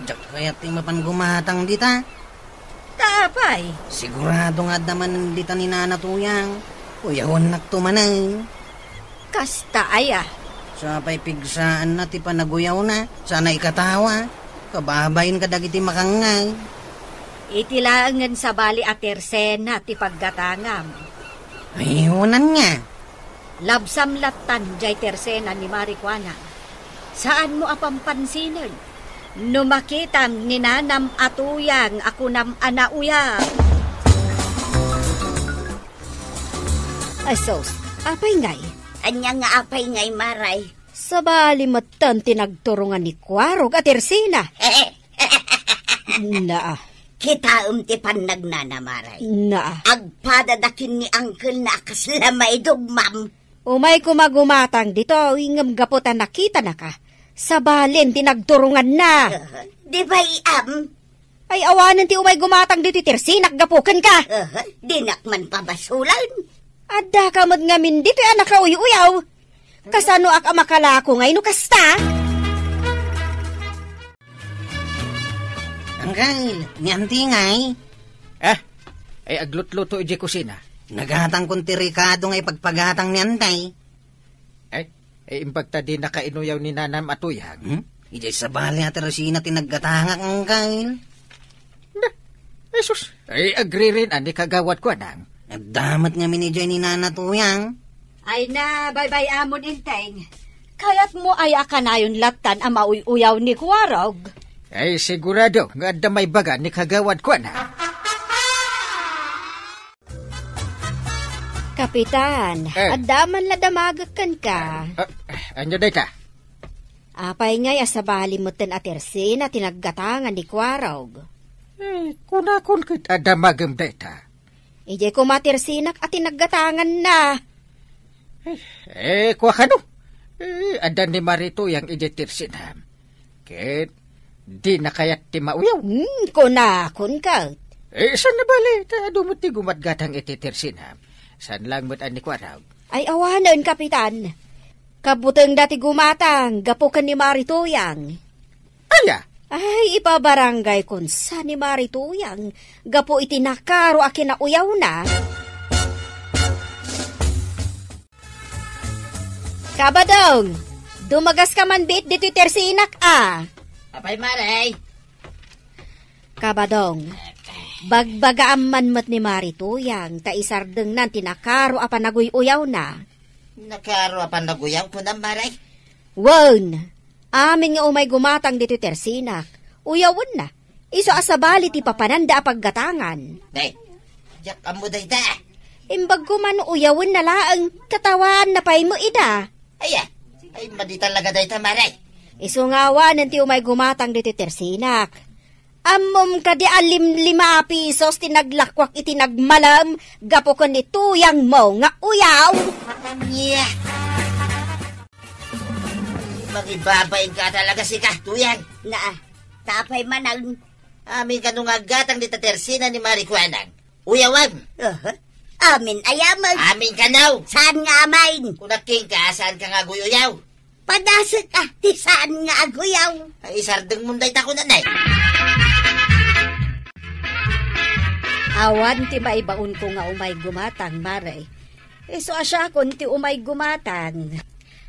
Diak kayat ti mapan gumatang dita. Ta apay? Sigurado nga adda man dita ni Nana Tuyang. Uyawennakto manen. Kasta aya? Sa pay pigsaanna ti panaguyawna, sana ikatawa. Kababain kadagiti makangngeg. Iti laengen sabali a tersena ti paggatangam. Ay, unan nga. Labsam lattan jay tersena ni Marijuana. Saanmo a pampansinen. No makitam ni Nanam a Tuyang a kunam a nauyaw. Ay sus, apay ngay? Ania nga apay ngay, Maray? Sabali metten ti nagturongan ni Kuarog a tersena. Naa. Kitaem ti pannagnana, Maray. Naa. Agpadada ken ni angkelna a kasla maidogmam. Umay koma gumatang ditoy, ngem gapu ta nakitanaka, sabalen ti nagturonganna. Di bay-am? Ay, awanen ti umay gumatang ditoy tersenak gapu kenka. Dinak man pabasulen. Addaka met ngamin ditoy a nakauy-uyaw. Kasanoak a makalako ngay no kasta? Angkel, ni Auntie ngay? Ah, ay aglutluto idiay kusina. Nagatangkon ti rekado nga ipagpagatang ni Auntie. Ay, ay, imbag ta dinaka inuyaw ni Nanam a Tuyang. Hmm? Idiay sabali a tersena ti naggatangak, Angkel. Da, ay sus, ay agririn-an ni Kagawad Kuanang. Adda met ngamin idiay ni Nana Tuyang. Ay na, baybay-amon, Enteng. Kayatmo aya a kanayon lattan a mauy-uyaw ni Kuarog? Ay, sigurado nga adda maibaga ni Kagawad Kuanang. Kapitan, Eh. adda man la damagek kenka. Ah, ania dayta? Apay ngay a sabali metten a tersena ti naggatangan ni Kuarog? Eh, kunakon ket a damagem dayta. Idiay koma tersenak a ti naggatanganna. Eh, eh, kua kano? Eh, adda ni Mari Tuyang idiay tersenam. Ket dina kayat ti mauyaw. Hmm, kunakon ket. Eh, saan a bale, ta adu met ti gumatgatang iti tersenam. Saan lang met a ni Kuarog. Ay, awanen, Kapitan. Kabutengda ti gumatang gapu ken ni Mari Tuyang. Aya? Ay, ipabarangaykon sa ni Mari Tuyang gapu iti nakaro a kinauyawna. Kabadong, dumagaska man biit ditoy tersenak a. Apay, Mari? Kabadong, bagbagaam man met ni Mari Tuyang ta isardengnan ti nakaro a panaguy-uyawna. Nakaro a panaguyaw, kunam, Mari? Wen, amin nga umay gumatang ditoy tersenak, uyawenna. Isu a sabali ti papananda a paggatangan. Nay, diak ammo dayta. Imbag koma no uyawenna laeng, katawaanna pay met ida. Aya, ay, madi talaga dayta, Mari. Isu nga awanen ti umay gumatang ditoy tersenak. Ammom kadi a limlima a pisos ti naglakuak iti nagmalem gapu ken ni Tuyangmo nga uyaw? Nya. Mangibabain ka talaga, sika, Tuyang. Naa, ta apay manen? Amin kano nga aggatang dita tersena ni Mari Kuanang. Uyawam. Aha. Amin aya met? Amin kano. Saan nga amin? Kunak kenka, saan ka nga aguy-uyaw? Padasek a, ti saan nga aguyaw. Ay, isardengmon dayta kunanay. Awan ti maibaonko nga umay gumatang, Mare. Isu a siakon ti umay gumatang.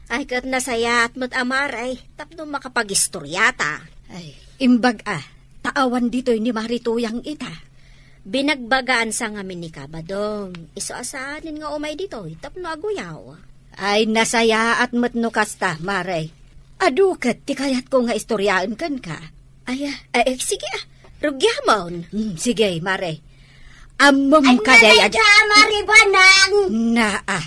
Ay, ket nasayaat met a, Mare, tapno makapagistoriata. Ay, imbag a, ta awan ditoy ni Mari Tuyang ita. Binagbagaan sa ngamin ni Kabadong. Isu a saanen nga umay ditoy tapno aguyaw. Ay, nasayaat met no kasta, Mare. Adu ket ti kayatko nga istoryaen kenka. Ay, ah, eh, eh, sige, ah. Rugiamon. Hmm, sige, Mare. Ammom Ay, kaday naday aja- ka, Mari Banang! Naa.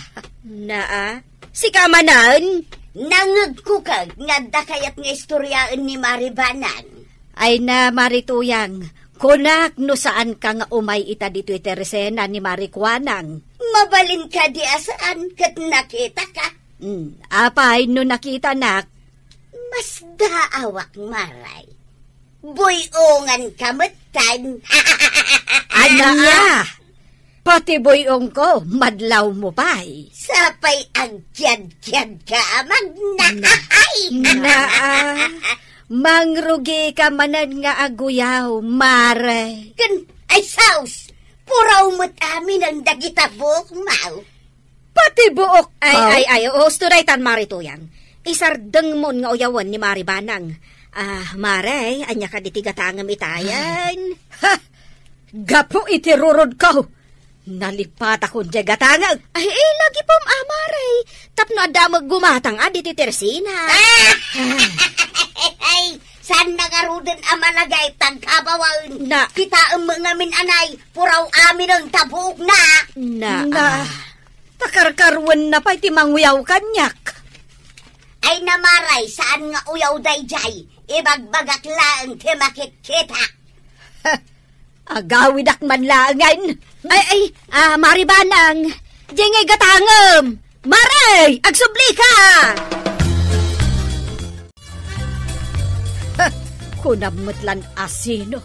Naa? Sika manen? Nangegko kag nga adda kayat nga istoryaen ni Mari Banang. Ay na, Mari Tuyang, kunak no saan ka nga umay ita ditoy tersena ni Mari Kuanang. Mabalin kadi a saan ket nakita ka? Hmm, apay no nakitanak? Mas daawak, Maray. Buy-ongan ka metten. Ania? Pati buy-ongko, madlawmo pay. Sapay agkiadkiad ka a magnaay. Naa, mangrugi ka manen nga aguyaw, Mare. Ken, ay sus! Puraw met aminen dagita buokmaw. Pati buok. Ay, Aw? Ay, ay, usto daytan, Mari Tuyang. Isardengmon nga uyawen ni Mari Banang. Ah, Mare, ania kadi ti gatangem itayen? Ha! Gapu iti rurodko, nalipatakon diay gatangek. Ay, eh, lagipem a, Mare. Tapno adda met gumatang a ditoy tersena. Ah! Ay, saan na ngaruden a malagay tagkabawan? Na- Kitaem ngamin anay, puraw aminen ta buokna. Na- Na- Ta karkaruenna pay ti manguyaw kaniak. Ay na, Maray, saan nga uyaw daydiay? Ibagbagak laeng ti makitkitak. Agawidak man laengen. Ay, ay, ah, Mari Banang, diay ngay gatangem. Mare, agsubli ka! Kunam met lan a sino.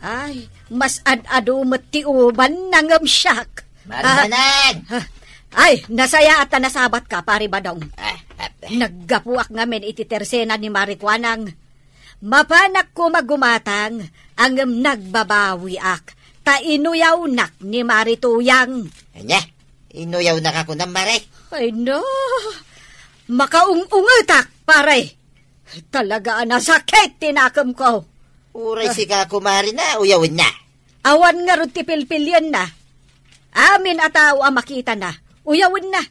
Ay, mas ad-adu met ti ubanna ngem siak. Mari Banang! Ah, ah, ay, nasayaat ta nasabat ka, Pari Badong. Ah, ah, ah. Naggapuak ngamin iti tersena ni Mari Kuanang. Mapanak koma gumatang, ngem nagbabawiak, ta inuyawnak ni Mari Tuyang. Ania? Inuyawnaka kunam, Mare? Ay, no. Makaung-ungetak, pare. Talaga a nasakit ti nakemko. Uray Ah. sika, kumare, na uyawenna. Awan ngarud ti pilpilienna. Amin a tao a makitana, uyawenna.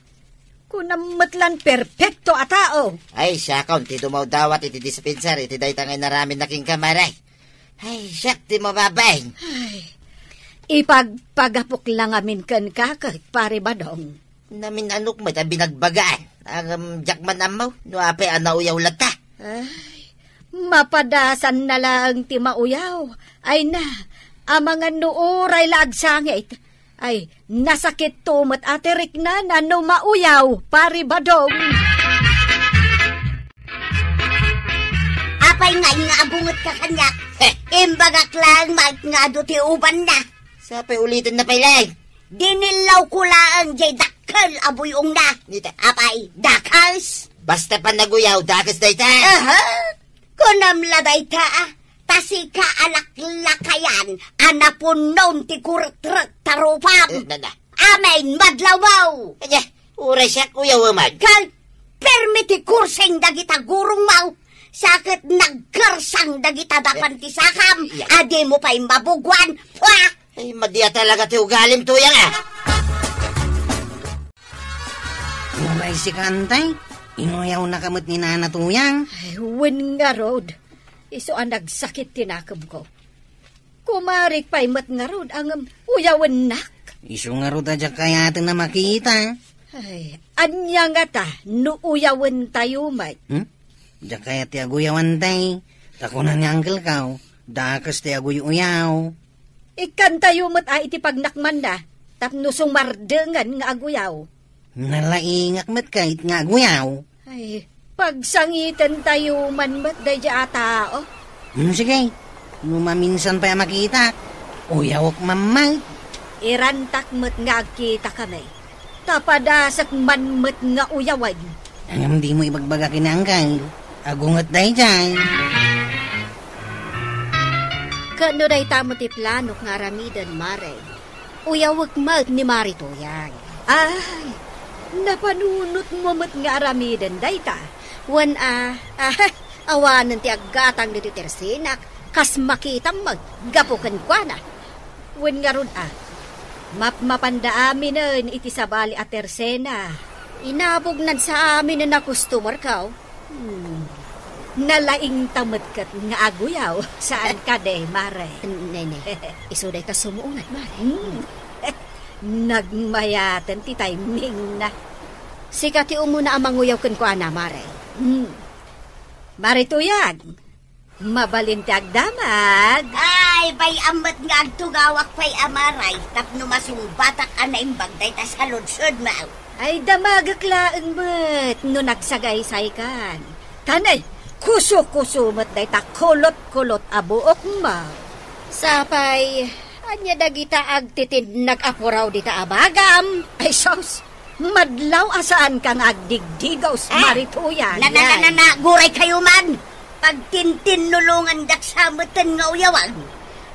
Kunam met lan perpekto a tao. Ay, siakon ti dumawdawat iti dispensar iti dayta nga inaramidna kenka, Mare. Ay, siak ti mababain. Ay, ipagpagapok la ngamin kenka, Pare Badong. Namin-anok met a binagbagaan. Ngem diak man ammo no apay a nauyaw latta. Ay, mapadasanna laeng ti mauyaw. Ay na, amangan no uray la agsangit. Ay, nasakitto met a ti riknana no mauyaw, Pari Badong. Apay ngay nga agungetka kaniak? Heh. Imbagak laeng met nga adu ti ubanna. Sapay ulitenna pay laeng. Dinillawko laeng diay dakkel a buy-ongna. Nita. Apay, dakes? Basta panaguyaw, dakes dayta. Aha. Kunam la dayta, a, ta sika a laklakayan a napunnon ti kurekrek ta rupam. Eh, na, na. Amen, madlawmo! Ania, uray siak uyaw man. Kalpermi ti kursing dagita gurongmo. Sa ket nagkersang dagita dapan ti sakam. Eh, iya. A dimo pay mabuguan. Pua! Ay, madi a talaga ti ugalim, Tuyang, a. Uray sika, Antay, inuyawnaka met ni Nana Tuyang? Ay, wen ngarud. Isu a nagsakit ti nakemko. Kumarik pay met ngarud, ngem uyawennak. Isu ngarud a diak kayaten a makita. Ay, ania ngata no uyawentayo met? Hmm? Diak kayat ti aguyaw, Antay. Ta kuna ni Uncle Kao, dakes ti aguy-uyaw. Ikkantayo met a iti pagnakmanna, tapno sumardengen nga aguyaw. Nalaingak met kayat nga aguyaw. Ay, pagsangitentayo man met daydiay a tao. Hmm, sige. No maminsan pay a makitak, uyawek man met. Irantak met nga agkitakami. Ta padasek man met nga uyawen. Ngem dimo ibagbaga ken ni Uncle. Agunget daydiay. Ket no dayta met ti planok nga aramiden, Mare, Uyawek met ni Mari Tuyang. Ay, napanunotmo met nga aramiden dayta. Wen a, ah, awanen ti aggatang ditoy tersenak, kas makitam met, gapu kenkuana. Wen ngarud a, mapmapanda aminen iti sabali a tersena. Inabognan sa aminen a customer ko. Hmm. Nalaingta met ket nga aguyaw, saan kadi, Mare? Nene, isu dayta sumuunget, Mare. Hmm. Nagmayaten ti timingna. Sika ti umuna a manguyaw kenkuana, Mare. Hmm. Mare Tuyang, mabalin ti agdamag. Ay, bay-am met nga agtugawak pay a Mare, tapno masungbatak a naimbag dayta saludsodmo. Ay, damagek laeng met no nagsagaysaykan. Kanay, kuso-kuso met dayta kulot-kulot a buokmo. Sapay, ania dagita agtitinnag a puraw dita a bagam? Ay, sus! Madlaw a saanka nga agdigdigaw, Mare Tuyang. Na, na, na, na, na, guray kayo man! Pagtintinnulongandak sa meten nga uyawan.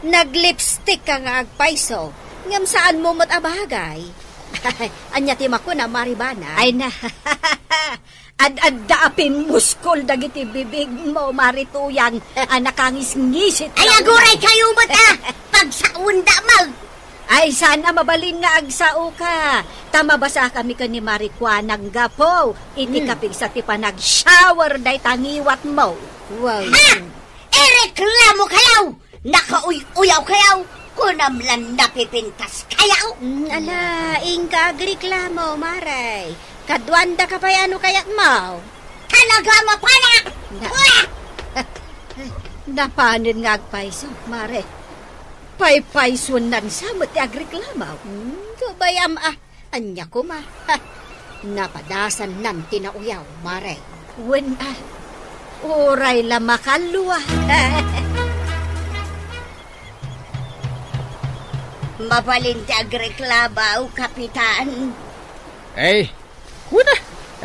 Nag-lipstick ka nga agpayso, ngem saanmo met a bagay. Ania ti makuna, Mare Banang? Ay na, ad-adda a pimmuskol dagiti bibigmo, Mare Tuyang, a nakangisngisit. Ay, aguray kayo met, a! Pagsakwenda, mag- Ay, saan a mabalin nga agsaoka? Ta mabasakami ken ni Mare Kuanang gapu iti kapigsa ti panag-shower dayta ngiwatmo. Wow. Ha! Ireklamo kayaw! Nakauy-uyaw kayaw! Kunam lan napipintas kayaw! Mm, ala, inka agreklamo, Mare. Kaduanda ka pay ano kayatmo? Talaga mapanak! Na- Wah! Napanen nga agpayso, Mare. Paypaysuennan sa met ti agreklamo. Hmm, bay-am a, ania koma? Ha, napadasannan ti nauyaw, Mare. Wen a, uray la makallo a. Mabalin ti agreklamo, Kapitan. Ay, kuna.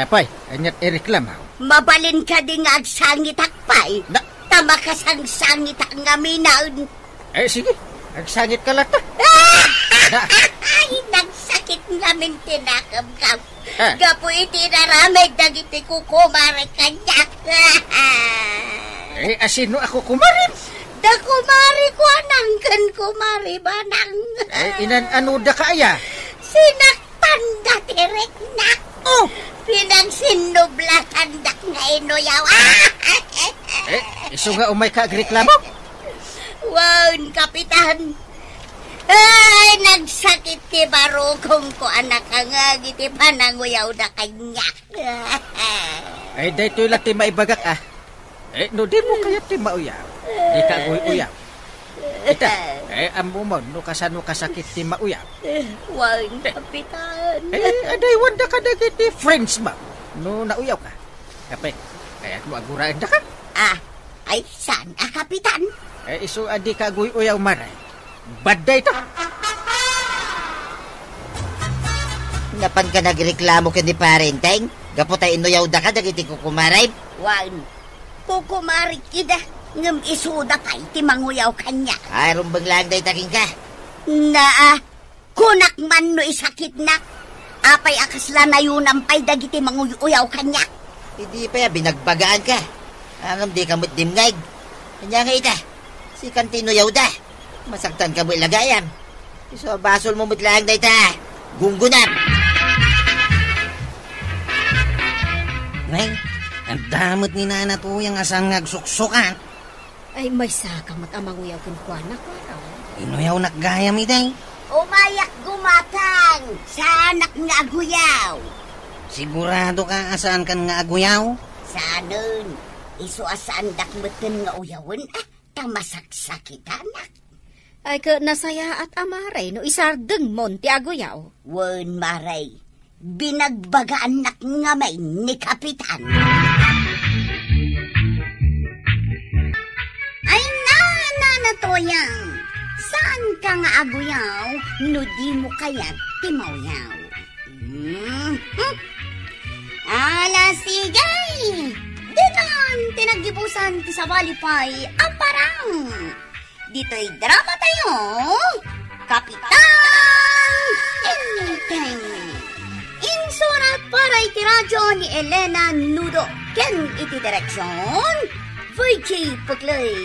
Apay, aniat ireklamo? Mabalin kadi nga agsangitak pay? Na- Ta makasangsangitak ngamin. Eh, sige. Agsangit ka latta. Ay, nagsakit ngamin ti nakemko. Ah. Gapu iti inaramid dagiti kukumare kaniak. Eh, asino a kukumarem? Da kumare Kuanang ken kumare Banang. Eh, inan-ano da ka aya? Sinak- Tanda ti riknak. Oh! Pinagsinnublatandak nga inuyaw. Ah! Eh, isu nga umay ka agreklamo? Wen, Kapitan. Ay, nagsakit ti barukongko a nakangag iti pananguyawda kaniak. Ay, daytoy la ti maibagak, ah. Eh, no dimo kayat ti mauyaw, dika aguy-uyaw. Ita, eh, ammom no kasano kasakit ti mauyaw. Wen, Kapitan. Eh, adaywanda kadagiti friends mo. No nauyaw ka. Apay, kayatmo aguraenda ka? Ah, ay, saan a, Kapitan? Eh, isu a dika aguy-uyaw, Mare. Bad dayta. Napanka nagreklamo ken ni Pare Enteng? Gapu ta inuyawda ka dagiti kukumarem? Wen, kukumarek ida, ngem isuda pay ti manguyaw kaniak. Ay, rumbeng laeng dayta kenka. Naa, kunak man no isakitnak. Apay a kasla nayunam pay dagiti manguy-uyaw kaniak? Idi pay a binagbagaanka. Ngem dika met dimngeg. Ania nga ita? Sikan ti inuyawda. Masaktanka met la gayam. Isu a basolmo met laeng dayta. Gunggonam. Nay, adda met ni Nana Tuyang a saan nga agsuksukat. Ay, maysaka met a manguyaw kenkuana, Kuarong. Inuyawnak gayam iti. Umayak gumatang! Saanak nga aguyaw! Siguradoka a saankan nga aguyaw? Saanen. Isu a saandak metten nga uyawen, a, ta masaksakitanak. Ay, ket nasayaat a, Mare, no isardengmon ti aguyaw. Wen, Mare, binagbagaannak ngamin ni Kapitan. Ay, na, Nana Tuyang, saanka nga aguyaw no dimo kayat ti mauyaw? Mhm. Ala, sige! Ditan ti naggibusan ti sabali pay a parang. Ditoy drama tayo, Kapitan Teng. Insurat para iti radyo ni Elena Nudo ken iti direksyon, Virgie Puclay.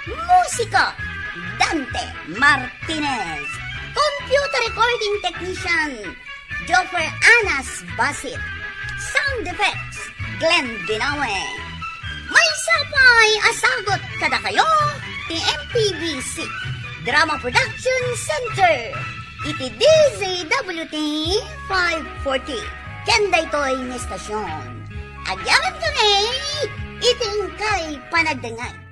Musika, Dante Martinez. Computer recording technician, Joffer Anas Basit. Sound effects, Glenn Binawe. Maysa pay a sagut kadakayo ti M P B C Drama Production Center iti D Z W T five forty. Ken daytoy nga istasyon, agyamankami iti inkay panagdengngeg.